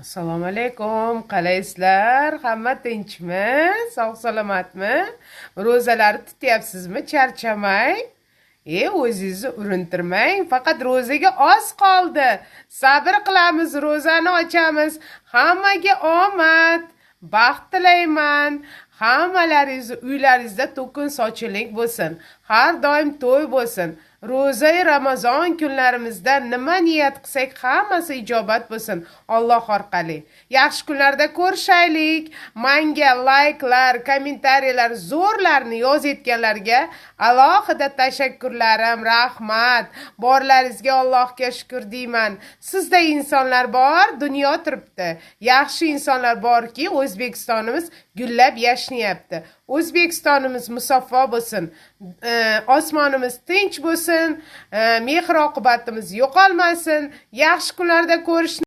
Assalomu alaykum, qalaysizlar? Hamma tinchmi? Sog' salomatmi? Ro'zalarni tutyapsizmi? Charchamay. O'zingizni urintirmang. Faqat ro'zaga oz qoldi. Sabr qilamiz, ro'zani ochamiz. Hammaga omad, baxt tilayman. Hammalaringizni uylaringizda to'kin sochilik bo'lsin. Har doim to'y bo'lsin. Ro'zai Ramazon kunlarimizda nima niyat qilsak, hammasi ijobat bo'lsin Alloh orqali. Yaxshi kunlarda ko'rishaylik. Manga layklar, kommentariyalar, zo'rlarni yozayotganlarga alohida tashakkurlarim, rahmat. Borlaringizga Allohga shukr deyman. Sizda insonlar bor, dunyo turibdi. Yaxshi insonlar borki, O'zbekistonimiz gullab yashnayapti. O'zbekistonimiz musaffo bo'lsin. Osmonimiz tinch bo'lsin. Mehr oqibatimiz yo'qolmasin. Yaxshi kunlarda ko'rish